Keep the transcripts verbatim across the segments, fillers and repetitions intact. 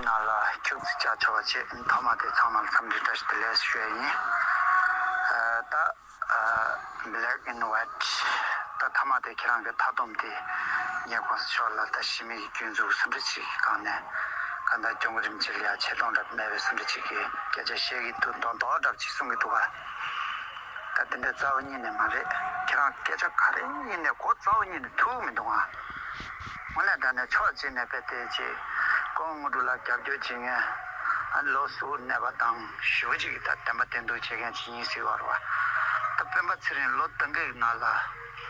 ནང་ལ་ཁྱུག་ཙམ་བཅར་ཆོག་པ་བྱེད། མཐའ་མ་དེ་ཚང་མར་འཚམས་འདྲི་བཀྲ་ཤིས་བདེ་ལེགས་ཞུ་ཡ་ཡིན། ཨ། ད་ཨ། Black in White། ད་མཐའ་མ་དེ་ཁྱེད་རང་གི་མཐའ་སྡོམ་དེ་ངས་གོང་ས་མཆོག་ལ་ད་གཞི་མེད་ཀྱི་སྐྱོན་འཛུགས་སུ་འདྲ་ཅིག་གི་སྒང་ནས་གང་ལྟར་སྐྱབས་མགོན་རིན་པོ་ཆེ་ལ་ཡ་ཆེ་མཐོང་འདྲ་མེད་པའི་སུ་འདྲ་ཅིག་གི་སྐད་ཆ་བཤད་ཀྱི་འདུག་མདོག་མདོག་འདྲ་ཅིག་གསུང་གི་འདུག་ག། ད་དེ་འདྲ་རྩ་བ་ཉིད་ནས་མ་རེད། ཁྱེད་རང་སྐད་ཆ་ག་རེ་ཡིན་ནས་མགོ་རྩ་བ་ཉིད་ནས་ཐུག་མི་འདུག་ཨ། དངོས་གནས་དྲང་གནས་ཕྱོགས་གཅིག་ནས་དཔེ་དེ་ཅིག་ཁོང་དངོས་གྲུབ་ལགས་རྒྱབ་སྐྱོར་བྱེད་མཁན། ཨ། ལོ་གསུམ་གནས་པ་དང་ཞེ་པོ་ཅིག་གིས་ད་བདེན་པ་བདེན་མདོག་བྱེད་མཁན་ཅིག་ཡིན་ཟེར་བ་རེད་བ། ད་སྤེན་པ་ཚེ་རིང་ལོ་ད་གའི་ནང་ལ་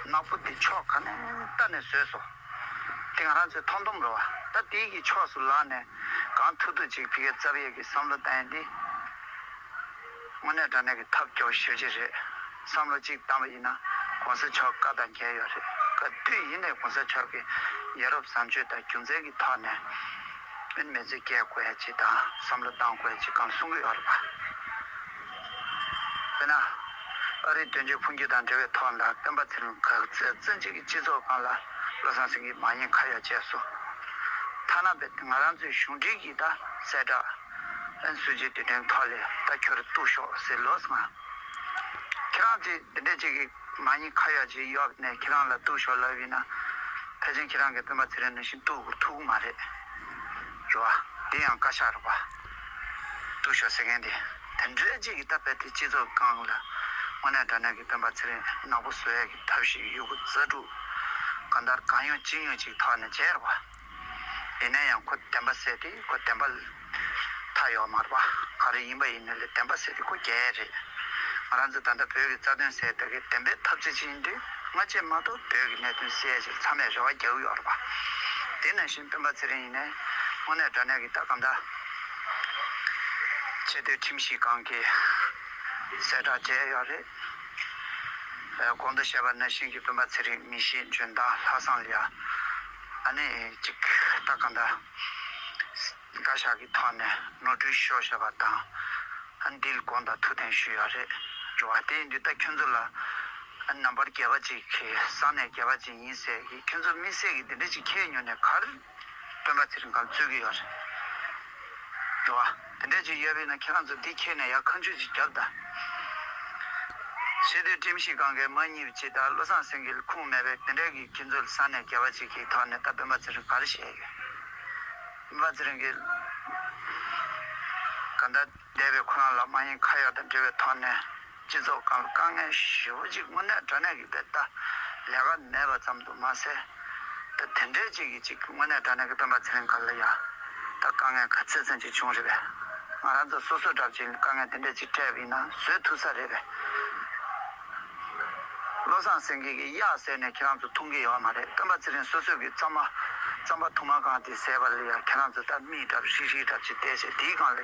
ནག་པོ་དེ་ཕྱོགས་ག་ནས་ལྟ་ནས་བཟོས་སོང་། དེ་ང་རང་ཚོའི་མཐོང་སྡོམ་རེད་བ། ད་དེའི་གི་ཕྱོགས་སུ་ལངས་ནས་གང་ཐུབ་ཐུབ་ཅིག་ཕ་གིར་རྩ་བའི་གི་བསམ་བློ་བཏང་ཡ་འདི། དངོས་གནས་དྲང་གནས་ཀྱི་ཐབས་སྐྱོ་ཤོས་ཅིག་རེད། བསམ་བློ་གཅིག་བཏང་བ་ཡིན་ན་གོང་ས་མཆོག་བཀའ་དང་འགལ་ཡོད་རེད། ག་དུས་ཡིན་ནའི་གོང་ས་མཆོག་གི་ཡ་རབས་བཟང་སྤྱོད་དང་རྒྱུ་མཚན་གྱི་ཐོག་ནས་ཨིན་མི་ཚེ་སྐྱེལ་དགོས་ཡ་ཅིག་དང་བསམ་བློ་བཏང་དགོས་ཡ་ཅིག་གང་གསུང་གི་ཡོད་རེད་པ། དཔེར་ན། ཨ་རིའི་དོན་གཅོད་འཕོ་འགྱུར་དང་འབྲེལ་བའི་ཐོག་ལ་སྤེན་པ་ཚེ་རིང་ག་ཚོད་བཙན་བྱོལ་གྱི་སྤྱི་ཚོགས་སྒང་ལ་བློ་བཟང་སེང་གེས་མ་ཉེས་ཁ་གཡོགས་བྱས་སོང་། ཐ་ན་དཔེ་ང་རང་ཚོའི་གཞུང་འབྲེལ་གྱི་ད་གསལ་བསྒྲགས། ཨན་སུ་ཇི་དེ་དོན་ཐོག་ལས་ད་ཁྱོད་ར་གཏུག་ཤོག་ཟེར་ལོས་ང་། ཁྱེད་རང་ཚོས་འདི་འདྲ་ཅིག་གི་མ་ཉེས་ཁ་གཡོགས་ཅིག་གཡོགས་ནས་ཁྱེད་རང་ལ་གཏུག་ཤོག་ལབ་ཡིན་ན། ཕལ་ཆེར་ཁྱེད་རང་གིས་སྤེན་པ་ཚེ་རིང་ནང་བཞིན་གཏུག་ཐུབ་ཀྱི་མ་རེད། རེད་བ། འདི་ཡང་བཀའ་ཤག་རེད་བ། གཏུག་ཤོག་ཟེར་མཁན་དེ། དེ་འདྲ་ཅིག་གི་ད་དཔེ་དེ་སྤྱི་ཚོགས་སྒང་ལ་དངོས་གནས་དྲང་གནས་ཀྱི་སྤེན་པ་ཚེ་རིང་ནག་པོ་བཟོ་ཡས་ཀྱི་ཐབས་ཤེས་ཡོད་རྒུ་རྩལ་སྤྲུགས། གང་ལྟར་གང་ཡོང་ཅི་ཡོང་ཅིག་ཐོག་ནས་བྱས་རེད་བ། ཡིན་ན་ཡང་ཁོ་བདེན་པ་ཟེར་དེ་ཁོ་བདེན་པ་མཐའ་ཡོད་མ་རེད་པ། ག་རེ་ཡིན་པ་ཡིན་ནའི་ལས་བདེན་པ་ཟེར་དེ་ཁོ་རྒྱལ་རེད། ང་རང་ཚོ་ད་ལྟ་བོད་ཀྱི་རྩ་དོན་ཟེར་དེ་གི་བདེན་པའི་འཐབ་རྩོད་ཅིག་ཡིན་དུས་སྔ་རྗེས་མ་གཏོགས་བོད་ཀྱི་གནད་དོན་སེལ་ཡ་ཅིག་ཚང་མས་རེ་བ་རྒྱག་གི་ཡོད་རེད་པ། དེ་ནང་བཞིན་སྤེན་པ་ཚེ་རིང་ཡིན་ནའི་དངོས་གནས་དྲང་གནས་ཀྱི་ད་གང་ལྟར་ཆེས་མཐོའི་ཁྲིམས་ཞིབ་ཁང་གིས་གསལ་བསྒྲགས་བྱས་ཡོད་རེད། ཨ། གོང་དུ་བཤད་པ་ནང་བཞིན་གྱི་སྤེན་པ་ཚེ་རིང་མི་ཤེས་འཇོན་ཐང་ལྷག་བསམ་ལ་ཡ། ཨ་ནི་ཅིག་ད་གང་ལྟར་བཀའ་ཤག་གི་ཐོག་ནས་ནོར་འཁྲུལ་ཤོར་བཞག་པ་དང་། ཨ། འདི་ལ་དགོངས་དག་ཐུགས་བདེན་ཞུས་ཡོད་རེད། རེད་བ། དེ་ཡིན་དུས་ད་ཁྱོད་ཚོ་ལ་ཨ་ནམ་པར་རྒྱལ་བ་ཅིག་གིས་ས་གནས་རྒྱལ་བ་ཅིག་ཡིན་ཟེར་གི་ཁྱོད་ཚོ་དམིགས་བསལ་གྱི་འདི་འདྲ་ཅིག་ཁྱེར་ཡོང་ནས་ག་རེ་སྤེན་པ་ཚེ་རིང་སྒང་ལ་རྩོད་ཀྱི་ཡོད་རེད། རེད་བ། དེ་འདྲ་ཅིག་ཡོད་པས་ན་ཁྱེད་རང་ཚོ་འདི་ཁྱེར་ནས་ཡར་ཁ་མཆུ་ཅིག་རྒྱོབ་དང་། ཆེས་མཐོའི་ཁྲིམས་ཞིབ་ཁང་གིས་མ་རྙེད་པ་ཅིག་དང་བློ་བཟང་སེང་གེ་ལ་ཁུངས་མེད་པའི་དེ་འདྲ་གི་ཁྱེད་ཚོ་ལ་ས་གནས་རྒྱལ་བ་ཅིག་གི་ཐོག་ནས་ད་སྤེན་པ་ཚེ་རིང་ག་རེ་བཤད་ཡོད། སྤེན་པ་ཚེ་རིང་གིས་གང་ལྟར་འདས་པའི་ཁོ་རང་ལ་མ་ཉེས་ཁ་གཡོགས་དང་འབྲེལ་བའི་ཐོག་ནས། སྤྱི་ཚོགས་སྒང་ལ་དཀའ་ངལ་ཞེ་པོ་ཅིག་དངོས་གནས་དྲང་གནས་ཀྱི་དཔེ་ལྟ་ལས་ཀ་མེད་པ་ཙམ་དུ་མ་ཟད། ད་དེ་འདྲའི་ཅིག་གི་ཅིག་དངོས་གནས་དྲང་གནས་ཀྱི་སྤེན་པ་ཚེ་རིང་སྒང་ལ་ཡ། ད་དཀའ་ངལ་ག་ཚོད་ཙམ་ཅིག་བྱུང་རེད་པས། ང་རང་ཚོ་སོ་སོ་འདྲ་ཅིག་དཀའ་ངལ་དེ་འདྲ་ཅིག་འཕྲད་པ་ཡིན་ན་བཟོད་ཐུབ་ས་རེད་པས། བློ་བཟང་སེང་གེ་གིས་གཡག་ཟེར་ནས་ཁྱེད་རང་ཚོ་མཐོང་གི་ཡོད་མ་རེད། སྤེན་པ་ཚེ་རིང་སོ་སོ་གི་རྩམ་པ་རྩམ་པ་ཐུར་མ་གང་དེ་ཟས་པ་ལ་ཡ་ཁྱེད་རང་ཚོ་ད་མིག་འདྲ་ཧྲིག་ཧྲིག་འདྲ་ཅིག་བལྟས་བྱས་དེའི་སྒང་ལ་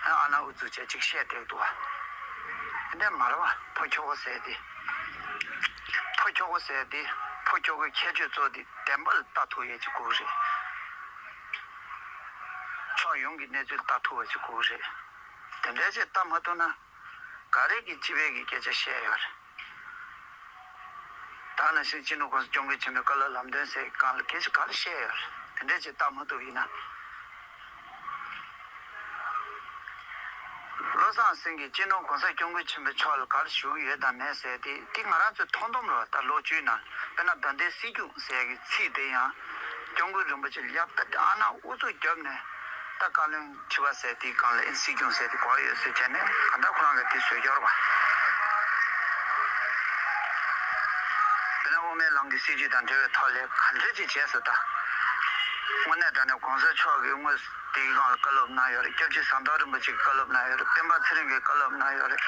ཨ་ནི་ཨུ་ཚུགས་བྱས་ཅིག་བཤད་བསྡད་འདུག་བ། དེ་འདྲ་མ་རེད་བ། ཕོ་ཁྱོ་ག་ཟེར་དེ། ཕོ་ཁྱོ་ག་ཟེར་དེ། ཕོ་ཁྱོ་གའི་ཁྱད་ཆོས་གཙོ་དེ་བདེན་པ་ལ་ལྟ་ཐུབ་ཡས་ཅིག་དགོས་རེད། ཕྱོགས་ཡོངས་ཀྱི་གནས་ཚུལ་ལྟ་ཐུབ་པ་ཅིག་དགོས་རེད། དེ་འདྲ་ཅིག་ལྟ་མ་ཐུབ་ན། ག་རེ་གི་སྤྱི་པའི་གི་སྐད་ཆ་བཤད་ཡོད་རེད། ད་ནང་བཞིན་སྤྱི་ནོར་གོང་ས་སྐྱབས་མགོན་ཆེན་པོའི་བཀའ་སློབ་ལམ་སྟོན་ཟེར་གང་ལ་སྐད་ཆ་ག་རེ་བཤད་ཡོད་རེད། དེ་འདྲ་ཅིག་ལྟ་མ་ཐུབ་ཡིན་ན། བློ་བཟང་སེང་གེས་སྤྱི་ནོར་གོང་ས་སྐྱབས་མགོན་ཆེན་པོའི་ཕྱོགས་ལ་ག་རེ་ཞུ་གི་ཡོད་དང་མེད་ཟེར་དེ་དེ་ང་རང་ཚོའི་མཐོང་སྡོམ་རེད་བ། ད་ལོ་བཅུའི་ནང་དཔེར་ན་ད་ལྟའི་སྲིད་སྐྱོང་ཟེར་གི་ཚིག་དེ་ཡང་སྐྱབས་མགོན་རིན་པོ་ཆེ་ལ་ཡབ་ད་ཨ་ན་ཨུ་ཚུགས་བརྒྱབ་ནས་ད་བཀའ་བློན་ཁྲི་པ་ཟེར་དེའི་སྒང་ལ་ཨིན་སྲིད་སྐྱོང་ཟེར་དེ་གོ་ཡོད་ཟེར་བྱས་ནས་ག་འདྲ་ཁོ་རང་གིས་དེ་བཟོས་ཡོད་རེད་བ། དཔེར་ན་དབུ་མའི་ལམ་གྱི་སྲིད་བྱུས་དང་འབྲེལ་བའི་ཐོག་ལས་ག་འདྲ་ཅིག་བྱས་སོང་ད། དངོས་གནས་དྲང་གནས་གོང་ས་མཆོག་གིས་དངོས་དེའི་སྒང་ལ་བཀའ་སློབ་གནང་ཡོད་རེད། སྐྱབས་རྗེ་ཟམ་གདོང་རིན་པོ་ཆེ་གིས་བཀའ་སློབ་གནང་ཡོད་རེད། སྤེན་པ་ཚེ་རིང་གིས་བཀའ་སློབ་གནང་ཡོད་རེད།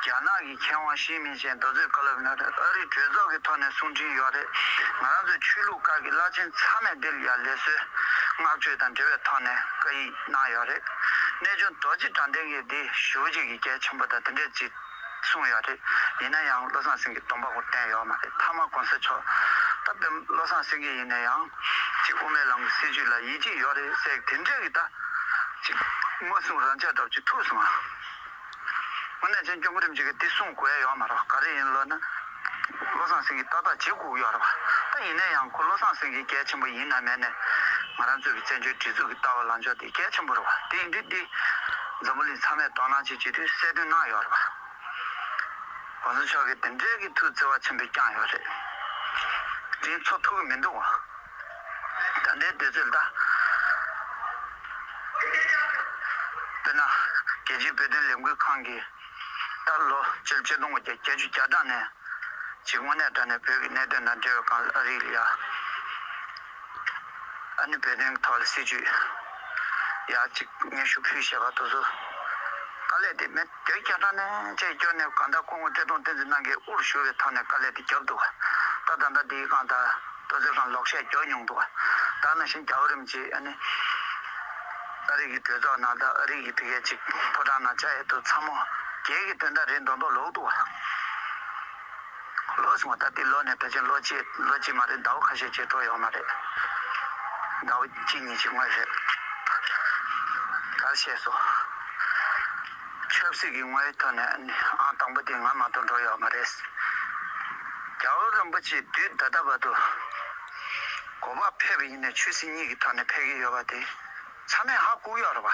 རྒྱ་ནག་གི་མཁས་དབང་ཞི་མིན་ཅན་དེ་ཚོས་བཀའ་སློབ་གནང་ཡོད་རེད། ཨ་རིའི་གྲོས་ཚོགས་ཀྱི་ཐོག་ནས་གསུང་འཕྲིན་ཡོད་རེད། ང་རང་ཚོའི་ཆོས་ལུགས་ཁག་གི་བླ་ཆེན་ཚང་མས་འདིར་ཡ་ལེགས་གསོལ་བསྔགས་བརྗོད་དང་འབྲེལ་བའི་ཐོག་ནས་བཀའ་ཡིག་གནང་ཡོད་རེད། གནས་ཆུང་རྡོ་རྗེ་དགྲ་ལྡན་གྱིས་འདི་ཞུ་གཅིག་གི་གལ་ཆེན་པོ་དང་དེ་འདྲས་ཅིག་གསུངས་ཡོད་རེད། ཡིན་ན་ཡང་བློ་བཟང་སེང་གེས་སྡོམ་པ་ཁོ་བསྟན་ཡོད་མ་རེད། མཐའ་མ་གོང་ས་མཆོག་ད་དཔེ་བློ་བཟང་སེང་གེ་ཡིན་ན་ཡང་ཅིག་དབུ་མའི་ལམ་གྱི་སྲིད་བྱུས་ལ་ཡིད་ཆེས་ཡོད་རེད་ཟེར་དེ་འདྲས་ཀྱི་ད་ཅིག་མ་གསུང་རང་འཇགས་འདྲ་པོ་ཅིག་ཐུག་སོང་ང་། དངོས་གནས་ཅན་སྐྱབས་མགོན་རིན་པོ་ཆེ་གིས་འདི་གསུང་དགོས་ཡ་ཡོད་མ་རེད། ག་རེ་ཡིན་ལབ་ན། བློ་བཟང་སེང་གེས་ཏག་ཏག་བྱེད་དགོས་ཀྱི་ཡོད་རེད་བ། ད་ཡིན་ན་ཡང་ཁོ་བློ་བཟང་སེང་གེ་གལ་ཆེན་པོ་ཡིན་ན་མེད་ན། ང་རང་ཚོའི་བཙན་བྱོལ་སྒྲིག་འཛུགས་ཀྱི་ལྟ་བ་ལངས་ཕྱོགས་དེ་གལ་ཆེན་པོ་རེད་བ། དེ་ཡིན་དུས་འདི་འཛམ་བུ་གླིང་ཚང་མས་དོ་སྣང་བྱེད་ཀྱི་དུས་གསལ་སྟོན་གནང་ཡོད་རེད་བ། གོང་ས་མཆོག་གིས་དེ་འདྲའི་གི་ཐུགས་བརྩེ་བ་ཆེན་པོས་བསྐྱངས་ཡོད་རེད། དེ་འཚོ་ཐུབ་ཀྱི་མི་འདུག་བ། ད་ལྟའི་དུས་ཚོད་ད། དཔེར་ན། རྒྱལ་སྤྱིའི་བོད་དོན་ལས་འགུལ་ཁང་གིས་ད་ལོ་ཕྱི་ལོ་ཆིག་སྟོང་དགུ་བརྒྱ་བརྒྱད་ཅུ་གྱ་གྲངས་ནས་ཅིག་དངོས་གནས་དྲང་གནས་བོད་ཀྱི་གནད་དོན་དང་འབྲེལ་བའི་སྒང་ལ་ཨ་རི་ལ་ཡ། ཨ་ནི་བོད་དོན་གྱི་ཐོག་ལ་སྲིད་བྱུས་ཡ་ཅིག་སྙན་ཞུ་ཕུལ་བཞག་པ་དེ་ཚོ་དཀའ་ལས་དེ་མེད་བརྒྱ་ཆ་བརྒྱ་ནས་ཅིག་སྐྱོན་ནས་གང་ལྟར་སྐུ་ངོ་བཀྲས་མཐོང་བསྟན་འཛིན་རྣམ་རྒྱལ་དབུར་ཞུགས་པའི་ཐོག་ནས་དཀའ་ལས་དེ་བརྒྱབ་འདུག་ད་ད་ལྟ་དེའི་སྒང་དང་དེ་ཚོའི་སྒང་ལོག་བཤད་བརྒྱབ་མྱོང་འདུག་ད་ནང་བཞིན་རྒྱལ་བ་རིན་པོ་ཆེ་ཨ་ནི་ཨ་རི་གི་གྲོས་ཚོགས་ནང་དང་ཨ་རི་གི་དེ་གའི་ཅིག་ཕོ་བྲང་ནང་བཅར་ཡས་དེ་ཚོ་ཚང་མ་སྒེར་གྱི་དོན་དག་རེད་མདོག་མདོག་ལོག་འདུག་ལོ་སོང་བ་ད་ལྟའི་ལོ་ནས་ཕལ་ཆེར་ལོ་གཅིག་ལོ་གཅིག་མ་རེད། ཟླ་བ་ཁ་ཤས་ཅིག་འགྲོ་ཡོད་མ་རེད། ཟླ་བ་གཅིག་གཉིས་ཅིག་སྔོན་རེད། ག་རེ་བཤད་སོང་། ཆབ་སྲིད་ཀྱི་ངོ་བོའི་ཐོག་ནས་ཨང་དང་པོ་དེ་ང་མ་གཏོགས་འགྲོ་ཡོད་མ་རེད། རྒྱལ་བ་རིན་པོ་ཆེ་དུས་ད་ལྟ་བར་དུ་གོ་འཕང་ཕེབས་པ་ཡིན་ནའི་ཆོས་སྲིད་གཉིས་ཀྱི་ཐོག་ནས་ཕེབས་ཀྱི་ཡོད་པ་དེ་ཚང་མས་ཧ་གོ་གི་ཡོད་རེད་པ།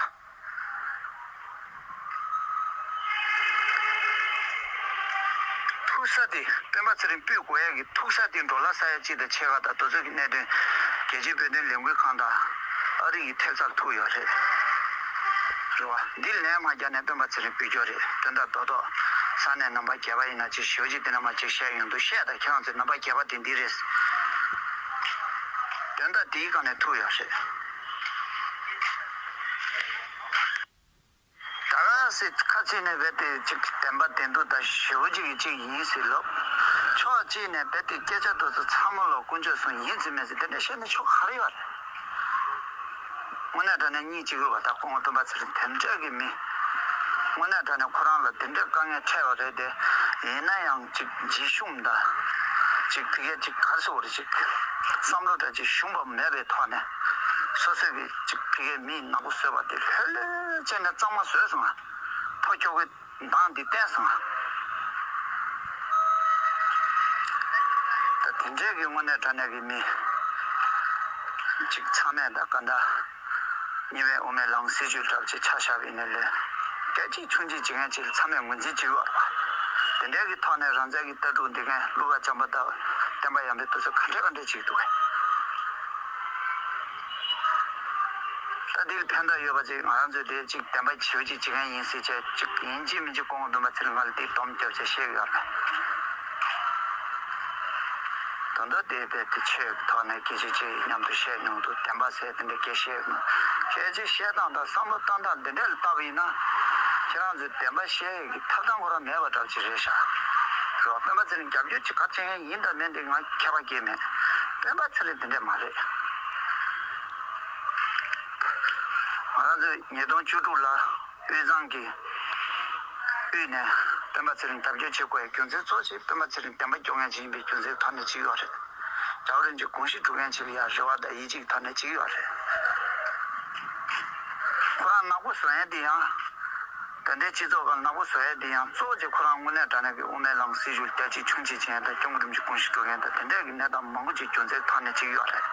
ཐུག་ས་དེ་སྤེན་པ་ཚེ་རིང་སྤུད་དགོས་ཡས་ཀྱི་ཐུག་ས་དེ་འགྲོ་ལ་ས་ཡ་གཅིག་དང་ཕྱེད་ཀ་དང་དེ་ཚོ་གི་གནད་དོན་རྒྱལ་སྤྱིའི་བོད་དོན་ལས་འགུལ་ཁང་དང་ཨ་རི་ཡི་ཐེབས་རྩར་ཐུག་ཡོད་རེད། རེད་བ། འདི་ལན་མ་རྒྱག་ནས་སྤེན་པ་ཚེ་རིང་སྤུད་སྐྱོར་རེད། དོན་དག་རྡོག་རྡོག་ས་གནས་རྣམ་པ་བརྒྱད་པ་ཡིན་ན་ཅིག་ཞེ་པོ་ཅིག་དེ་འདྲ་མ་ཅིག་བཤད་ཡོང་དུས་བཤད་དང་ཁྱེད་རང་ཚོའི་རྣམ་པ་བརྒྱད་པ་དེ་འདི་རེད། དོན་དག་དེའི་སྒང་ནས་ཐུག་ཡོད་རེད། ད་ག་སེ་ཁ་ཚིག་ནས་རྦད་དེ་ཅིག་བདེན་པ་བདེན་ཐུག་དང་ཞེ་པོ་ཅིག་གི་ཅིག་ཡིན་ཟེར་ལབ། ཕྱོགས་གཅིག་ནས་རྦད་དེ་སྐད་ཆ་དེ་ཚོ་ཚང་མ་ལ་དཀོན་མཆོག་གསུམ་ཡིན་ཟེར་མིན་ཟེར་དེ་འདྲ་བཤད་ན་ཆོ་ག་རེ་ཡོད་རེད། དངོས་གནས་དྲང་གནས་སྙིང་རྗེ་གི་བ། ད་སྐུ་ངོ་སྤེན་པ་ཚེ་རིང་དེ་འདྲ་གི་མི། དངོས་གནས་དྲང་གནས་ཁོ་རང་ལ་དེ་འདྲ་དཀའ་ངལ་འཕྲད་པ་རེད་དེ། ཡིན་ན་ཡང་ཅིག་འཇིགས་ཞུམ་དང་། ཅིག་ཕ་གིར་ཅིག་ག་རེ་ཟེར་དགོས་རེད། ཅིག་བསམ་བློ་འདྲ་ཅིག་ཞུམ་པ་མེད་པའི་ཐོག་ནས་སོ་སོས་གི་ཅིག་ཕ་གིར་མིའི་ནག་པོ་བཟོས་པ་དེ་ལྷོད་ལྷོད་བྱས་ནས་གཙང་མ་བཟོས་སོང་ང་། ཕོ་ཁྱོ་གའི་མདངས་འདི་བསྟན་སོང་ང་། ད་དེ་འདྲའི་གི་དངོས་གནས་དྲང་གནས་ཀྱི་མི་ཅིག་ཚང་མས་ད་ག་འདྲ། ཉི་མའི་དབུ་མའི་ལམ་སྲིད་བྱུས་འདྲ་ཅིག་ཆ་བཞག་པ་ཡིན་ནའི་ལས། སྐད་ཅིག་ཆུང་ཅིག་བྱེད་མཁན་ཅིག་ལ་ཚང་མས་ངོས་འཛིན་བྱེད་ཀྱི་ཡོད་རེད་པ། དེ་འདྲའི་གི་ཐོག་ནས་རང་བཙན་གྱི་ལྟ་གྲུབ་འདི་མཁན་ཀླུ་མཁར་བྱམས་པ་དང་བསྟན་པ་ཡར་འཕེལ་དེ་ཚོ་ག་འདྲ་ག་འདྲ་བྱེད་ཀྱི་འདུག་གས། ད་འདི་ལ་ཕན་ཐོགས་ཡོད་པ་ཅིག་ང་རང་ཚོས་དེ་ཅིག་བདེན་པ་ཞེ་པོ་ཅིག་བྱེད་མཁན་ཡིན་ཟེར་བྱས་ཅིག་ཡིན་གཅིག་མིན་གཅིག་སྐུ་ངོ་སྤེན་པ་ཚེ་རིང་ང་ལ་དེ་སྡོམ་རྒྱབ་བྱས་བཤད་ཀྱི་ཡོད་རེད། ད་ལྟ་དེ་རྦད་དེ་ཆོས་ཀྱི་ཐོག་ནས་སྐད་ཆ་ཅིག་མཉམ་དུ་བཤད་མྱོང་འདུག་བདེན་པ་ཟེར་དེ་འདྲ་སྐད་བཤད་མྱོང་། སྐད་ཆ་བཤད་སྟངས་དང་བསམ་བློ་བཏང་སྟངས་འདི་འདྲ་ལ་བལྟས་པ་ཡིན་ན། ཁྱེད་རང་ཚོས་བདེན་པ་བཤད་ཡས་ཀྱི་ཐོབ་ཐང་ཁོ་རང་མེད་པ་འདྲ་ཅིག་རེད་ཤག་རེད་པ། སྤེན་པ་ཚེ་རིང་རྒྱབ་སྐྱོར་ཅིག་ག་བྱེད་མཁན་ཡིན་དང་མིན་དེ་ང་ཁྱད་པར་གང་ཡང་མེད། སྤེན་པ་ཚེ་རིང་དེ་འདྲ་མ་རེད། ང་རང་ཚོས་ཉིས་སྟོང་བཅུ་དྲུག་ལ་དབུས་གཙང་གི་དབུས་ནས་སྤེན་པ་ཚེ་རིང་རྒྱབ་སྐྱོར་བྱེད་དགོས་ཡའི་རྒྱུ་མཚན་གཙོ་ཆེ་སྤེན་པ་ཚེ་རིང་བདེན་པ་སྐྱོང་མཁན་ཅིག་ཡིན་པའི་རྒྱུ་མཚན་ཐོག་ནས་ཅིག་ཡོད་རེད། རྒྱལ་བ་རིན་པོ་ཆེ་དགོངས་གཞི་སྒྲུབ་མཁན་ཅིག་ལ་ཡ་རེ་བ་དང་ཡིད་ཆེས་ཐོག་ནས་ཅིག་ཡོད་རེད། ཁོ་རང་ནག་པོ་བཟོ་ཡས་དེ་ཡང་། དེ་འདྲའི་སྤྱི་ཚོགས་སྒང་ནག་པོ་བཟོ་ཡས་དེ་ཡང་གཙོ་བོ་ཅིག་ཁོ་རང་དངོས་གནས་དྲང་གནས་ཀྱི་དབུ་མའི་ལམ་སྲིད་བྱུས་རྒྱ་ཆེ་ཆུང་ཆེ་བྱེད་ཡས་དང་སྐྱབས་མགོན་རིན་པོ་ཆེ་དགོངས་གཞི་སྒྲུབ་མཁན་དང་དེ་འདྲའི་གི་གནས་སྟངས་མང་པོ་ཅིག་རྒྱུ་མཚན་ཐོག་ནས་ཅིག་ཡོད་རེད།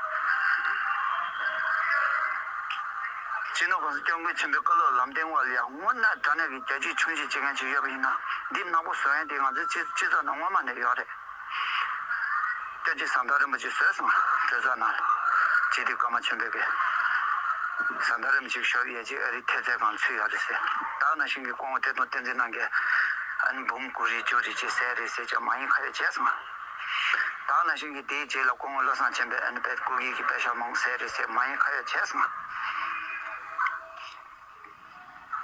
སྤྱི་ནོར་༸གོང་ས་༸སྐྱབས་མགོན་ཆེན་པོའི་བཀའ་སློབ་ལམ་སྟོན་འོག་ལ་ཡང་དངོས་གནས་དྲང་གནས་ཀྱི་རྒྱ་ཆེ་ཆུང་ཆེ་བྱེད་མཁན་ཅིག་ཡོད་པ་ཡིན་ན། འདི་ནག་པོ་བཟོ་ཡས་དེ་ང་ཚོའི་སྤྱི་སྤྱི་ཚོགས་ནང་སྔོན་མ་ནས་ཡོད་རེད། སྐྱབས་རྗེ་ཟམ་གདོང་རིན་པོ་ཆེས་བཟོས་སོང་། གྲོས་ཚོགས་ནང་ལ། སྤྱི་འཐུས་ཀརྨ་ཆོས་འཕེལ་གྱིས། ཟམ་གདོང་རིན་པོ་ཆེ་ཞབས་གཡས་འཁྱིལ་ཨ་རིའི་ཐེབས་རྩའི་སྒང་ཚུད་ཡོད་རེད་ཟེར། ད་ག་ནང་བཞིན་གྱི་སྐུ་ངོ་བཀྲས་མཐོང་བསྟན་འཛིན་རྣམ་རྒྱལ་ཨ་ནི་འབུམ་དགུ་རེ་བཅུ་རེ་ཅིག་ཟས་རེད་ཟེར་བྱས་མ་ཡིན་ཁ་ཡོད་བྱས་སོང་། ད་ག་ནང་བཞིན་གྱི་དེའི་རྗེས་ལ་སྐུ་ངོ་བློ་བཟང་ཆེན་པོས་ཨ་ནི་དཔེ་སྐུ་སྒེར་གྱི་པད་ཤག་མང་ཟས་རེད་ཟེར་མ་ཡིན་ཁ་ཡོད་བྱས་སོང་།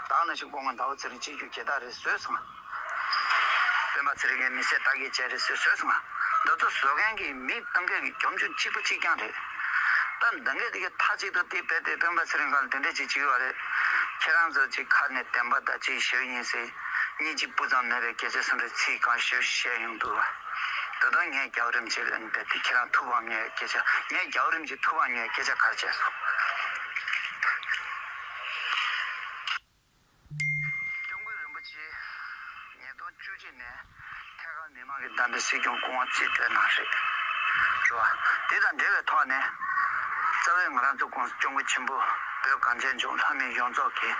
ད་ག་ནང་བཞིན་སྐུ་ངོ་ཟླ་བ་ཚེ་རིང་སྤྱི་རྒྱུ་གྱེས་དག་རེད་བཟོས་སོང་། སྤེན་པ་ཚེ་རིང་གིས་མི་སེར་ལྟ་སྐྱེལ་བྱས་རེད་ཟེར་བཟོས་སོང་། འདི་ཚོ་བཟོ་མཁན་གྱི་མི་གཏོང་མཁན་གྱི་རྒྱབ་ལྗོངས་གཅིག་པ་གཅིག་རྐྱང་རེད། ད་འདི་འདྲ་དེ་གའི་མཐའ་གཅིག་ཏུ་དེ་རྦད་དེ་སྤེན་པ་ཚེ་རིང་སྒང་ལ་དེ་འདྲ་ཅིག་བྱེད་ཀྱི་ཡོད་རེད། ཁྱེད་རང་ཚོ་ཅིག་ཁ་ནས་བདེན་པ་དང་ཅིག་ཞུ་ཡིན་ཟེར། སྙིང་རྗེ་སྤུ་ཙམ་མེད་པའི་སྐད་ཆ་སུ་འདྲ་ཚིག་གང་ཞུ་བཤད་ཡོང་འདུག་བ། ད་དུང་ངས་རྒྱལ་བ་རིན་པོ་ཆེ་ལ་འདི་ཁྱེད་རང་ཐུགས་ཕམ་ཉེས་སྐད་ཆ། ངས་རྒྱལ་བ་རིན་པོ་ཆེ་ཐུགས་ཕམ་ཉེས་སྐད་ཆ་ག་རེ་བྱས་སོང་། སྐྱབས་མགོན་རིན་པོ་ཆེ་ཉིས་སྟོང་བཅུ་གཅིག་ནས་ཐད་ཀར་མི་མང་གིས་བདམས་པའི་སྲིད་སྐྱོང་སྐུ་ངོ་རྩིས་སྤྲོད་གནང་རེད། རེད་བ། དེ་དང་འབྲེལ་བའི་ཐོག་ནས། རྩ་བའི་ང་རང་ཚོ་༸གོང་ས་༸སྐྱབས་མགོན་ཆེན་པོ་བོད་གངས་ཅན་ལྗོངས་ལྷ་མི་ཡོངས་རྫོགས་ཀྱི་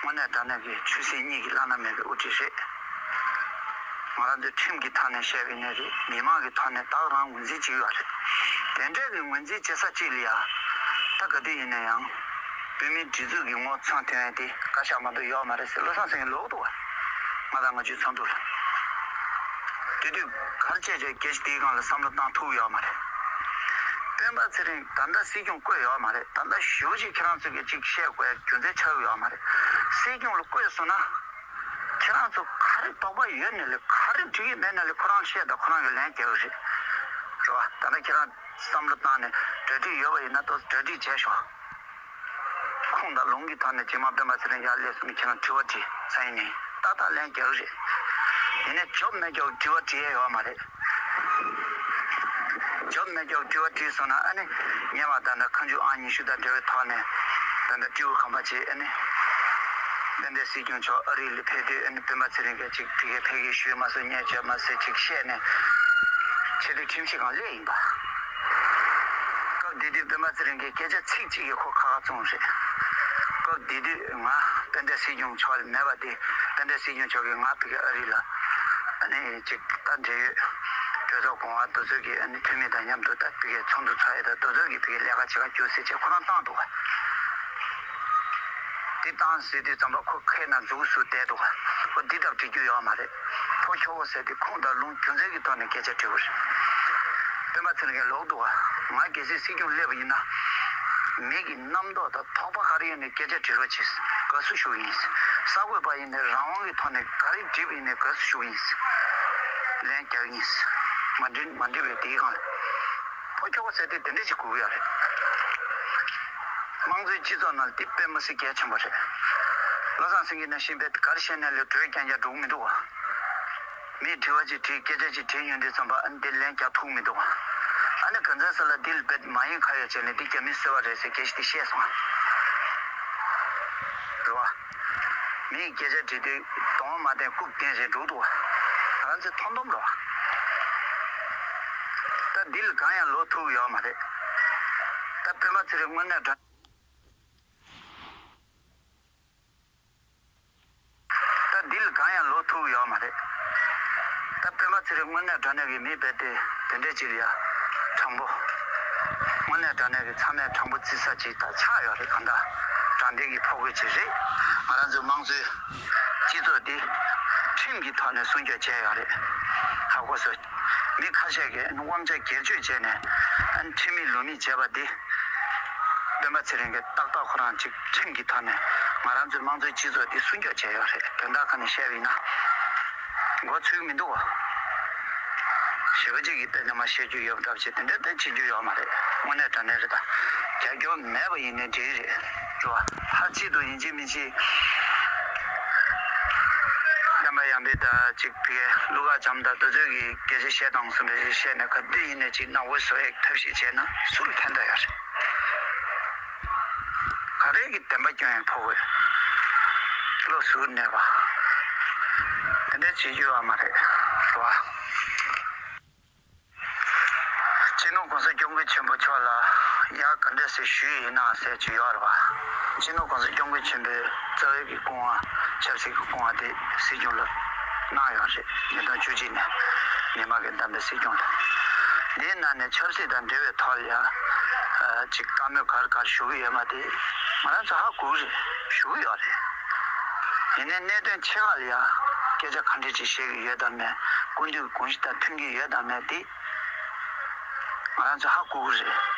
དངོས་གནས་དྲང་གནས་ཀྱི་ཆོས་སྲིད་གཉིས་ཀྱི་བླ་ན་མེད་པའི་དབུ་ཁྲིད་རེད། ང་རང་ཚོའི་ཁྲིམས་ཀྱི་ཐོག་ནས་བཤད་པ་ཡིན་ནའི་རེད། མི་མང་གི་ཐོག་ནས་ད་ག་རང་ངོས་འཛིན་བྱེད་ཀྱི་ཡོད་རེད། དེ་འདྲའི་གི་ངོས་འཛིན་བྱེད་ས་གཅིག་ལ་ཡང་ད་ག་དུས་ཡིན་ན་ཡང་བོད་མིའི་སྒྲིག་འཛུགས་ཀྱི་ངོ་ཚ་མཐོང་ཡ་དེ་བཀའ་ཤག་མ་གཏོགས་ཡོད་མ་རེད་ཟེར་བློ་བཟང་སེང་གེ་ལབ་འདུག་བ། ང་དང་ང་ཚོའི་ཚོགས་འདུ་ལ། དེ་དུས་ག་རེ་བྱས་བྱས་སྐད་ཆ་དེའི་སྒང་ལ་བསམ་བློ་བཏང་ཐུབ་ཡོད་མ་རེད། སྤེན་པ་ཚེ་རིང་ད་ལྟ་སྲིད་སྐྱོང་བསྐོས་ཡོད་མ་རེད། ད་ལྟ་ཞེ་པོ་ཅིག་ཁྱེད་རང་ཚོ་གིས་ཅིག་བཤད་དགོས་ཡ་རྒྱུ་མཚན་ཆགས་ཡོད་མ་རེད། སྲིད་སྐྱོང་ལ་བསྐོས་སོང་ན། ཁྱེད་རང་ཚོ་ག་རེ་དོགས་པ་ཡོད་ནའི་ལས་ག་རེ་འགྲིག་གི་མེད་ནའི་ལས་ཁོ་རང་བཤད་དང་ཁོ་རང་གིས་ལན་རྒྱག་གི་རེད། རེད་བ། ད་ལྟ་ཁྱེད་རང་བསམ་བློ་བཏང་ནས་གྲ་སྒྲིག་ཡོད་པ་ཡིན་ན་ཏོག་ཙམ་གྲ་སྒྲིག་བྱས་ཤོག་ཁུངས་དང་ལུང་གི་ཐོག་ནས་རྗེས་མ་སྤེན་པ་ཚེ་རིང་ཡར་སླེབས་སོང་ནས་ཁྱེད་རང་དྲི་བ་དྲིས་ཚར་ཡིན་ནའི་ཏག་ཏག་ལན་རྒྱག་གི་རེད། ཡིན་ནའི་ཇོབ་མེད་ཀྱོག་དྲི་བ་དྲི་ཡས་ཡོད་མ་རེད། ཇོབ་མེད་ཀྱོག་དྲི་བ་དྲིས་སོང་ན་ཨ་ནི་ཉེ་བ་ད་ལྟ་ཁ་མཆུ་ཨང་ཉི་ཤུ་དང་འབྲེལ་བའི་ཐོག་ནས་ད་ལྟ་སྤྲེའུ་ཁམས་པ་ཅིག་ཨ་ནི་དཔལ་ལྡན་སྲིད་སྐྱོང་མཆོག་ཨ་རི་ལ་ཕེབས་དུས་ཨ་ནི་སྤེན་པ་ཚེ་རིང་གིས་ཅིག་ཕ་གིར་ཕེབས་ཀྱི་ཞུས་མ་སོང་། བརྙས་བཅོས་མ་སོང་ཅིག་བཤད་ནས་ཆེས་མཐོའི་ཁྲིམས་ཞིབ་ཁང་སླེབས་ཡིན་པ། སྐབས་དེ་དུས་སྤེན་པ་ཚེ་རིང་གིས་སྐད་ཆ་ཚིག་གཅིག་གིས་ཁོ་ཁ་ཁ་བཙུམས་རེད། སྐབས་དེ་དུས་ང་དཔལ་ལྡན་སྲིད་སྐྱོང་མཆོག་ལ་མེད་པ་དེ་སྤེན་ལྡན་སྲིད་སྐྱོང་མཆོག་གིས་ང་ཕ་གི་ཨ་རི་ལ་ཨ་ནི་ཅིག་ད་འབྲེལ་ཡོད་གྲོས་ཚོགས་གོང་འོག་དེ་ཚོ་གི་ཨ་ནི་འཐུས་མི་དང་མཉམ་དུ་ད་ཕ་གི་ཚོགས་འདུ་ཚོགས་ཡས་དང་དེ་ཚོ་གི་ཕ་གི་ལས་ཀ་བྱེད་ག་རྒྱུགས་ཟེར་བྱས་ཁོ་རང་བཏང་འདུག་ག་དེ་བཏང་ཟེར་དུས་ཙམ་པ་ཁོ་ཁའི་ནང་འཛུལ་སུ་བསྡད་འདུག་ག་ཁོ་འདི་ལྟར་འགྲིག་རྒྱུ་ཡོད་མ་རེད། ཕོ་ཁྱོ་བོ་ཟེར་དེ་ཁུངས་དང་ལུང་རྒྱུ་མཚན་གྱི་ཐོག་ནས་སྐད་ཆ་དྲི་བ་རེད། སྤེན་པ་ཚེ་རིང་གིས་ལབ་འདུག་ག་ང་གལ་སྲིད་སྲིད་སྐྱོང་སླེབས་པ་ཡིན་ན། མི་གི་རྣམ་རྟོག་དང་དོགས་པ་ག་རེ་ཡོད་ནའི་སྐད་ཆ་དྲི་རོགས་གྱིས། དགའ་བསུ་ཞུ་གི་ཡིན། གསར་འགོད་པ་ཡིན་ནའི་རང་དབང་གི་ཐོག་ནས་ག་རེ་འདྲི་བ་ཡིན་ནའི་དགའ་བསུ་ཞུ་གི་ཡིན། ལན་རྒྱག་གི་ཡིན། མ་འདྲི་མ་འདྲི་བའི་དེའི་སྒང་ལ། ཕོ་ཁྱོ་བོ་ཟེར་དེ་དེ་འདྲ་ཞིག་དགོས་ཀྱི་ཡོད་རེད། དམངས་གཙོའི་སྤྱི་ཚོགས་ནང་དེ་དཔེ་མི་སྲིད་གལ་ཆེན་པོ་རེད། བློ་བཟང་སེང་གེ་ནང་བཞིན་པའི་ག་རེ་བཤད་ནའི་ལས་གྲོས་རྐྱང་རྐྱང་འགྲོ་གི་མི་འདུག་ག་མིས་དྲི་བ་ཅིག་དྲིས་སྐད་ཆ་ཅིག་དྲིས་ཡོང་དུས་ཙམ་པ་ཨ་ནི་དེ་ལན་རྒྱག་ཐུབ་མི་འདུག་ཨ་ནི་གང་ཚང་ས་ལ་འདི་ལ་བེད་མ་ཡིན་ཁ་ཡོད་བྱས་ནས་འདི་རྒྱ་མིས་བཟོས་པ་རེད་ཟེར་སྐད་ཆ་དེ་བཤད་སོང་། རེད་བ། མིས་སྐད་ཆ་དྲིས་དུས་གདོང་མ་བསྟན་རྐུབ་བསྟན་ཟེར་འགྲོ་འདུག་བ། ང་ཚོས་མཐོང་སྡོམ་རེད་བ། ད་འདི་ལ་གང་ཡང་ལོག་ཐུབ་ཡོད་མ་རེད། ད་སྤེན་པ་ཚེ་རིང་དངོས་གནས་དྲང་། ད་འདི་ལ་གང་ཡང་ལོག་ཐུབ་ཡོད་མ་རེད། ད་སྤེན་པ་ཚེ་རིང་དངོས་གནས་དྲང་གནས་ཀྱི་མི་རྦད་དེ་དེ་འདྲས་ཅིག་ལ་ཡ་དྲང་པོ། དངོས་གནས་དྲང་གནས་ཀྱི་ཚང་མས་དྲང་པོ་བརྩི་ས་ཅིག་ད་ཆགས་ཡོད་རེད། གང་ལྟར་དྲང་བདེན་གྱི་ཕོ་རྒོད་ཅིག་རེད། ང་རང་ཚོའི་དམངས་གཙོའི་སྤྱི་ཚོགས་འདི་ཁྲིམས་ཀྱི་ཐོག་ནས་སྲུང་སྐྱོབ་བྱས་ཡོད་རེད། ཧ་གོ་སོང་། མི་ཁ་ཤས་ཀྱིས་དབང་ཆ་སྒེར་གཅོད་བྱས་ནས་ཁྲིམས་མེད་ལུགས་མེད་བྱས་པ་འདི། སྤེན་པ་ཚེ་རིང་གིས་ཏག་ཏག་ཁོ་རང་ཅིག་ཁྲིམས་ཀྱི་ཐོག་ནས་ང་རང་ཚོའི་དམངས་གཙོའི་སྤྱི་ཚོགས་འདི་སྲུང་སྐྱོབ་བྱས་ཡོད་རེད། དོན་དག་ཁ་ནས་བཤད་པ་ཡིན་ན། མགོ་ཚོས་མི་འདུག་བ། ཞེ་པོ་ཅིག་གིས་དཔེ་ནས་མ་བཤད་རྒྱུ་ཡོད་པ་འདྲ་བྱས་དེ་འདྲ་དཔེ་བྱེད་རྒྱུ་ཡོད་མ་རེད། དངོས་གནས་དྲང་གནས་རེད། ད་རྒྱབ་སྐྱོར་མེད་པ་ཡིན་ནའི་འགྲིག་གི་རེད། རེད་བ། ཕར་གཅིག་ཏུ་ཡིན་གཅིག་མིན་གཅིག་རྣམ་པ་ཡང་འདི་ད་ཅིག་ཕ་གིའི་གླུ་གར་བྱམས་དང་དེ་ཚོས་ཀྱི་སྐད་ཆ་བཤད་སྟངས་སུ་འདྲ་ཞིག་བཤད་ནས་ག་དུས་ཡིན་ནའི་ཅིག་གནང་བ་བཟོ་ཡག་ཐབས་ཤེས་བྱས་ན་སུ་ལ་ཕན་ཐོགས་ཡོད་རེད། ག་རེ་གི་བདེན་པ་སྐྱོན་ཡང་ཕོག་གི་བློ་གཟུར་གནས་པ་དེ་འདྲ་བྱེད་རྒྱུ་ཡོད་མ་རེད། རེད་བ། སྤྱི་ནོར་༸གོང་ས་༸སྐྱབས་མགོན་ཆེན་པོ་མཆོག་ལ་ཡ་ག་འདྲ་ཞིག་ཞུས་ཡིན་ན་ཟེར་གྱི་ཡོད་རེད་བ། སྤྱི་ནོར་༸གོང་ས་༸སྐྱབས་མགོན་ཆེན་པོའི་རྩ་བའི་གི་སྐུ་དབང་ཆབ་སྲིད་ཀྱི་སྐུ་དབང་དེ་སྲིད་སྐྱོང་ལ་གནང་ཡོད་རེད། ཉིས་སྟོང་བཅུ་གཅིག་ནས་མི་མང་གིས་བདམས་པའི་སྲིད་སྐྱོང་ལ། འདིའི་ནང་ནས་ཆབ་སྲིད་དང་འབྲེལ་བའི་ཐོག་ལ་ཡང་ཅིག་བཀའ་མོལ་ག་རེ་ག་རེ་ཞུ་གི་ཡོད་མ་དེ་ང་རང་ཚོ་ཧ་གོ་གི་རེད། ཞུ་གི་ཡོད་རེད། ཡིན་ནའི་གནད་དོན་ཆེ་ཁག་ལ་ཡང་སྐད་ཆ་ག་འདྲ་ཅིག་བཤད་གི་ཡོད་དམ་མེད། སྐུ་མདུན་གྱི་དགོངས་གཞི་དང་མཐུན་གི་ཡོད་དམ་མེད་དེ། ང་རང་ཚོས་ཧ་གོ་གི་རེད།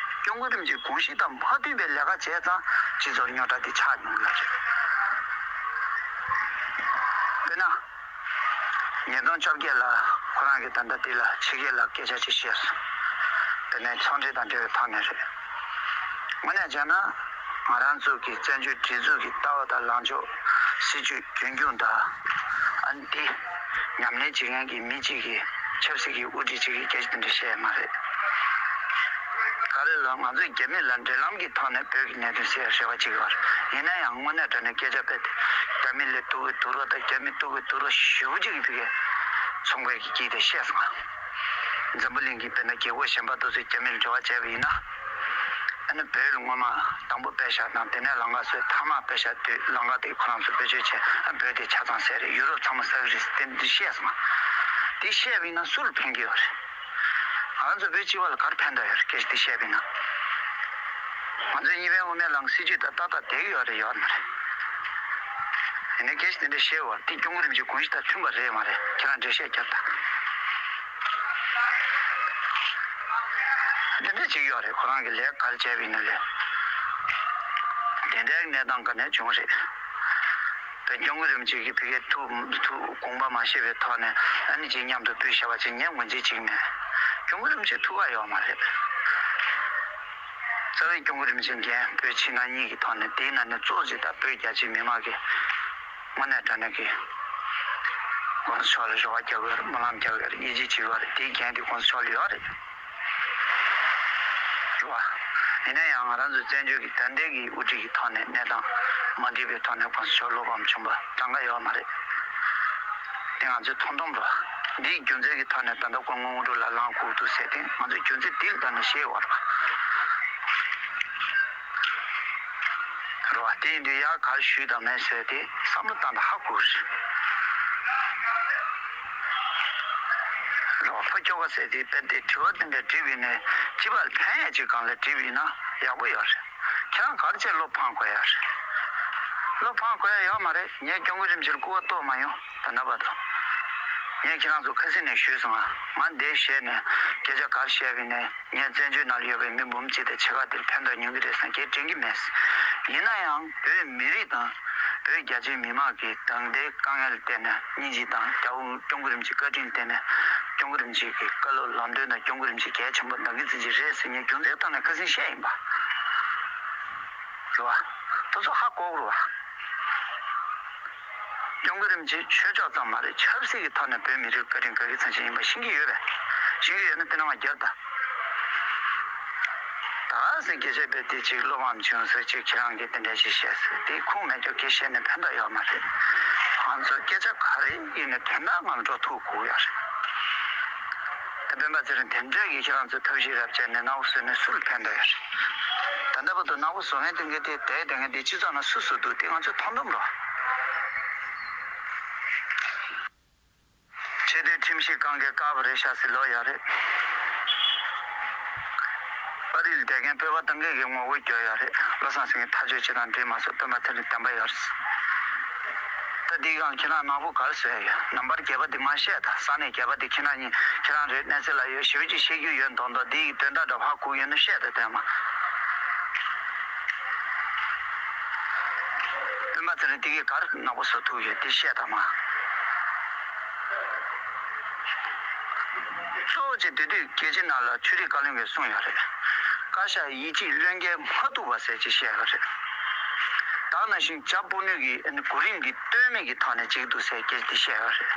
སྐྱབས་མགོན་རིན་པོ་ཆེའི་དགོངས་གཞི་དང་མ་མཐུན་པའི་ལས་ཀ་བྱས་ཙང་སྤྱི་ཚོགས་རྙོག་དྲ་དེ་ཆགས་ཡོང་གི་ཡོད་རེད། དཔེར་ན། ཉིས་སྟོང་བཅོ་བརྒྱད་ལ་ཁོ་རང་གིས་ད་ལྟ་དེ་ལ་ཕྱི་རྒྱལ་ལ་སྐད་ཆ་ཅིག་བཤད་སོང་། དེ་ནས་ཚོང་འབྲེལ་དང་འབྲེལ་བའི་ཐོག་ནས་རེད། དངོས་གནས་བྱས་ན་ང་རང་ཚོ་གི་བཙན་བྱོལ་སྒྲིག་འཛུགས་ཀྱི་ལྟ་བ་དང་ལངས་ཕྱོགས། སྲིད་བྱུས་རྒྱུན་སྐྱོང་དང་། ཨ་ནི་དེ་ཉམས་ལེན་བྱེད་མཁན་གྱི་མི་གཅིག་གིས་ཆབ་སྲིད་ཀྱི་དབུ་ཁྲིད་ཅིག་གིས་སྐད་ཆ་དེ་འདྲ་བཤད་ཡ་མ་རེད། ག་རེ་ལབ་ང་ཚོས་རྒྱ་མི་ལ་འབྲེལ་ལམ་གྱི་ཐོག་ནས་བོད་ཀྱི་གནད་དོན་སེལ་ཡ་རེ་བ་བྱེད་ཀྱི་ཡོད་རེད། ཡིན་ན་ཡང་དངོས་གནས་དྲང་གནས་སྐད་ཆ་དཔེ་དེ་རྒྱ་མི་ལ་གཏུག་གི་འདུག་རོགས་དང་རྒྱ་མི་གཏུག་གི་འདུག་རོགས་ཞེ་པོ་ཅིག་གིས་ཕ་གིའི་ཚོང་པའི་གི་དཀྱིལ་དེ་བཤད་སོང་ང་། འཛམ་བུ་གླིང་གི་དཔེར་ན་རྒྱལ་ཁབ་གཞན་པ་དེ་ཚོས་རྒྱ་མི་ལ་འབྲེལ་བ་བྱས་པ་ཡིན་ན། ཨ་ནི་བོད་ལ་སྔོན་མ་དང་པོ་པེ་ཤ་དང་དེ་ནས་ལམ་ཁ་བཟོས། ཐ་མ་པེ་ཤ་དུས་ལམ་ཁ་དེ་ཁོ་རང་ཚོ་བེད་སྤྱོད་བྱས། ཨ་བོད་དེ་ཆ་ཚང་ཟེར་རེད། ཡུ་རོབ་ཚང་མ་ཟ་གི་རེད་ཟེར་དེ་འདི་བཤད་སོང་། དེ་བཤད་པ་ཡིན་ན་སུ་ལ་ཕན་གྱི་ཡོད་རེད། ང་ཚོ་བོད་སྤྱི་པ་ལ་ག་རེ་ཕན་ཐོགས་ཡོད་རེད། སྐད་ཆ་དེ་བཤད་པ་ཡིན་ན། ང་ཚོའི་གཉིས་ཕན་དབུ་མའི་ལམ་སྲིད་ཇུས་དང་ཏག་ཏག་བསྡད་ཀྱི་ཡོད་རེད། ཡོད་མ་རེད། ཡིན་ནའི་སྐད་ཆ་དེ་འདྲ་བཤད་པ་དེ་སྐྱབས་མགོན་རིན་པོ་ཆེའི་དགོངས་གཞི་དང་མཐུན་པ་རེད་མ་རེད། ཁྱེད་རང་འགྲེལ་བཤད་རྒྱབ་དང་། དེ་འདྲ་ཅིག་ཡོད་རེད། ཁོ་རང་གི་ལས་ག་རེ་བྱས་པ་ཡིན་ན་ལས། དེ་འདྲའི་གནས་སྟངས་ག་ནས་བྱུང་བ་རེད། ད་སྐྱབས་མགོན་རིན་པོ་ཆེ་གིས་ཕ་གིའི་ཐུགས་ཐུགས་དགོངས་པ་མ་བཞེས་པའི་ཐོག་ནས་ཨ་ནི་ཅིག་མཉམ་དུ་སྤུས་བཞག་པ་ཅིག་ངས་ངོས་འཛིན་བྱེད་ཀྱི་མེད། སྐྱབས་མགོན་རིན་པོ་ཆེ་ཐུགས་ཁག་ཡོད་མ་རེད། རྩ་བའི་སྐྱབས་མགོན་རིན་པོ་ཆེ་འགན་བོད་ཕྱི་ནང་གཉིས་ཀྱི་ཐོག་ནས། དེའི་ནང་ནས་གཙོ་ཆེ་ད་བོད་རྒྱ་ཆེའི་མི་མང་གིས་དངོས་གནས་དྲང་གནས་ཀྱི་༸གོང་ས་མཆོག་ལ་རེ་བ་རྒྱག་གི་ཡོད་རེད། སྨོན་ལམ་རྒྱག་གི་ཡོད་རེད། ཡིད་ཆེས་བྱེད་ཀྱི་ཡོད་རེད། དེའི་འགན་དེ་༸གོང་ས་མཆོག་ལ་ཡོད་རེད། རེད་བ། ཡིན་ན་ཡང་ང་རང་ཚོ་བཙན་བྱོལ་གྱི་ད་ལྟའི་གི་དབུ་ཁྲིད་ཀྱི་ཐོག་ནས་གནས་སྟངས་མ་འགྲིག་པའི་ཐོག་ནས་༸གོང་ས་མཆོག་བློ་ཕམ་བྱུང་བ་གྲངས་ཀ་ཡོད་མ་རེད། དེ་ང་ཚོས་མཐོང་སྡོམ་རེད་བ། འདིའི་རྒྱུ་མཚན་གྱི་ཐོག་ནས་ད་ལྟ་སྐུ་ངོ་དངོས་གྲུབ་ལགས་ལངས་དགོས་འདུག་ཟེར་ཏེ་ང་ཚོས་རྒྱུ་མཚན་དེ་ལ་བལྟས་ནས་བཤད་དགོས་རེད་བ། རེད་བ། དེ་ཡིན་དུས་ཡར་ག་རེ་ཞུས་དང་མེད་ཟེར་ཏེ་བསམ་བློ་བཏང་དང་ཧ་གོ་རེད། རེད་བ། ཕོ་ཁྱོ་ག་ཟེར་དེ་དཔེ་དེ་དྲི་བ་དེ་འདྲ་དྲིས་པ་ཡིན་ནའི་སྤྱི་པ་ལ་ཕན་ཡ་ཅིག་སྒང་ལ་དྲིས་པ་ཡིན་ན་ཡག་པོ་ཡོད་རེད། ཁྱེད་རང་ག་རེ་བྱས་བློ་ཕམ་དགོས་ཡ་རེད། བློ་ཕམ་དགོས་ཡ་ཡོད་མ་རེད། ངས་སྐྱབས་མགོན་རིན་པོ་ཆེར་སྐུར་བ་གཏོང་མ་མྱོང་། ད་ལྟ་བར་དུ། ངས་ཁྱེད་རང་ཚོ་ཁ་སང་ནས་ཞུས་སོང་ང་། ང་འདིར་བཞུགས་ནས་སྐད་ཆ་ག་རེ་བཤད་པ་ཡིན་ནའི་ངས་བཙན་བྱོལ་ནང་ལ་ཡོད་པའི་མི་འབུམ་གཅིག་དང་ཕྱེད་ཀ་དེར་ཕན་ཐོགས་ཡོང་གི་རེད་བསམ་ཁས་དྲན་གྱི་མེད། ཡིན་ན་ཡང་བོད་མི་རིགས་དང་བོད་རྒྱ་ཆེའི་མི་མང་གི་ད་ལྟའི་དཀའ་ངལ་ལ་བརྟེན་ནས་སྙིང་རྗེ་དང་རྒྱལ་བ་སྐྱབས་མགོན་རིན་པོ་ཆེའི་བཀའ་དྲིན་ལ་བརྟེན་ནས་སྐྱབས་མགོན་རིན་པོ་ཆེ་གི་བཀའ་སློབ་ལམ་སྟོན་དང་སྐྱབས་མགོན་རིན་པོ་ཆེ་གལ་ཆེན་པོ་གནང་གི་བརྩི་གི་རེད་ཟེར་ངས་རྒྱུ་མཚན་ཐོག་ནས་ཁ་སང་བཤད་ཡིན་པ། རེད་བ། དེ་ཚོ་ཧ་གོ་དགོས་རེད་བ། སྐྱབས་མགོན་རིན་པོ་ཆེ་ཆོས་ཕྱོགས་ཙམ་མ་རེད། ཆབ་སྲིད་ཀྱི་ཐོག་ནས་བོད་མི་རིགས་བཀའ་དྲིན་དགའ་གི་ཚང་ཞིག་ཡིན་པ་ཤེས་ཀྱི་ཡོད་པས། ཤེས་ཀྱི་ཡོད་ན་དེ་ནང་མ་རྒྱབ་དང་། ད་ཟེར་སྐད་ཆ་དཔེ་དེ་ཅིག་བློ་ཕམ་བྱུང་ཟེར་ཅིག་ཁྱེད་རང་གིས་དེ་འདྲ་ཞིག་བཤད་ཟེར་དེ་ཁུངས་མེད་ཀྱང་སྐད་བཤད་ནས་ཕན་ཐོགས་ཡོད་མ་རེད། ང་ཚོ་སྐད་ཆ་ག་རེ་ཡིན་ནའི་དོན་དག་ངང་འགྲོ་ཐུབ་དགོས་ཡོད་རེད། ད་སྤེན་པ་ཚེ་རིང་དེ་འདྲ་གིས་ཁྱེད་རང་ཚོ་ཐབས་ཤེས་རབ་བྱས་ནས་གནང་བ་བཟོས་ནས་སུ་ལ་ཕན་ཐོགས་ཡོད་རེད། ད་ལྟ་བར་དུ་གནང་བ་བཟོ་མཁན་དེ་འདྲ་དེ་དེ་དེ་འདྲ་དེ་སྤྱི་ཚོགས་ནང་སུ་བཟོ་འདུག་དེ་ང་ཚོས་མཐོང་སྡོམ་རོགས། ཆེས་མཐོའི་ཁྲིམས་ཞིབ་ཁང་གིས་བཀག་པ་རེད་ཤག་ཟེར་ལབ་ཡོད་རེད། པར་རིས་ལ་བསྡད་མཁན་བོད་པ་ཏང་གི་གིས་ངོ་རྒོལ་བརྒྱབ་ཡོད་རེད། བློ་བཟང་སེང་གེ་ཐག་གཅོད་བྱེད་སྟངས་འགྲིག་མ་སོང་། སྟོན་པ་ཚེ་རིང་བདེན་པ་ཡོད་རེད། ད་འདིའི་སྒང་ཁྱེད་རང་ནག་པོ་ག་རེ་བཟོས་ཡོད། ནམ་བར་བརྒྱད་པ་འདི་མ་བཤད་ད། ས་གནས་བརྒྱད་པ་འདི་ཁྱེད་རང་གཉིས་ཁྱེད་རང་རེད་གནས་ཚུལ་ལ་ཡོད་ཞེ་པོ་ཅིག་བཤད་རྒྱུ་ཡོད་མདོག་མདོག་འདི་ཡི་དོན་དག་འདྲ་ཧ་གོ་ཡོད་ན་བཤད་ད་དོན་མ། སྟོན་པ་ཚེ་རིང་འདི་གིས་ག་རེ་ནག་པོ་བཟོ་ཐུབ་ཡོད་འདི་བཤད་ད་མ། གཙོ་བོ་ཆེ་དེ་དུས་རྒྱལ་སྤྱི་ནང་ལ་ཆོས་རིག་བཀའ་བློན་གྱིས་གསུངས་ཡོད་རེད། བཀའ་ཤག་ཡིད་ཆེས་བློས་འགེལ་མ་ཐུབ་པ་ཟེར་ཅིག་བཤད་ཡོད་རེད། ད་ནང་བཞིན་བྱ་སྤུ་ནུས་ཀྱི་གོ་རིམ་གྱི་ལྟོས་མེད་ཀྱི་ཐོག་ནས་བྱེད་ཀྱི་འདུག་ཟེར་སྐད་ཆ་དེ་བཤད་ཡོད་རེད།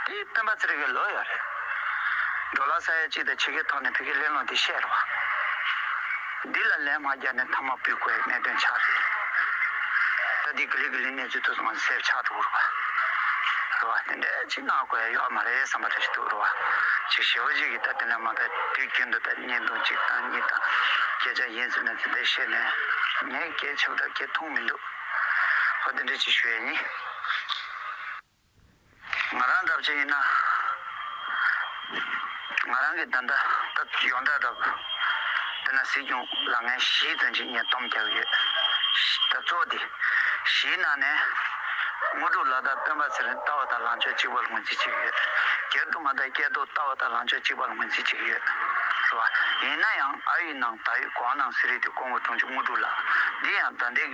དེ་སྟོན་པ་ཚེ་རིང་གིས་ལབ་ཡོད་རེད། འགྲོ་ལ་ས་ཡ་གཅིག་དང་ཕྱེད་ཀའི་ཐོག་ནས་ཕ་གིར་གླེང་སློང་དེ་བཤད་རེད་བ། འདི་ལ་ལན་མ་རྒྱག་ནས་མཐའ་མ་ཕུད་དགོས་གནད་དོན་ཆགས་རེད། ད་འདི་ག་ལེ་ག་ལེ་གནས་ཚུལ་དེ་ཚོ་ང་ཚོ་སེབ་ཆགས་འགྲོ་གི་རེད་བ། རེད་བ། དེ་འདྲའི་ཅིག་གནང་དགོས་ཡ་ཡོད་མ་རེད་བསམ་པ་འདྲ་ཞིག་འདུག་རེད་བ། ཅིག་ཞེ་པོ་ཅིག་གིས་ད་དེ་འདྲ་མ་ད་དུས་རྒྱུན་དུ་ད་བརྙན་ཐུང་གཅིག་དང་གཉིས་དང་སྐད་ཆ་ཡིན་ཟེར་ནས་དེ་འདྲ་བཤད་ནས་ངས་སྐད་ཆ་ད་སྐད་ཐུང་མི་འདུག་ཧོ། དེ་འདྲ་ཅིག་ཞུ་ཡ་ཡིན། ང་རང་འདྲ་བ་ཅིག་ཡིན་ན། ང་རང་གི་ད་ལྟ་ད་ཡོངས་གྲགས་འདྲ་བ། དེ་ན་སྲིད་སྐྱོང་ལ་ངས་བཞི་ཙམ་ཅིག་ངས་སྡོམ་རྒྱག་གི་ཡོད། ད་གཙོ་བོ་དེ། བཞིའི་ནང་ནས། དངོས་གྲུབ་ལགས་དང་སྤེན་པ་ཚེ་རིང་ལྟ་བ་དང་ལངས་ཕྱོགས་གཅིག་པ་ལ་ངོས་འཛིན་བྱེད་ཀྱི་ཡོད། རྒྱ་རི་སྒྲོལ་མ་དང་སྐལ་རྡོར་ལྟ་བ་དང་ལངས་ཕྱོགས་གཅིག་པ་ལ་ངོས་འཛིན་བྱེད་ཀྱི་ཡོད། རེད་བ། ཡིན་ན་ཡང་ཨ་ཡི་ནང་ད་ཡི་གོང་ནང་ཟེར་རེད་དེ་ཀོང་པོ་གྲོང་ཆུང་དངོས་གྲུབ་ལགས། འདི་ཡང་ད་ལྟའི་གི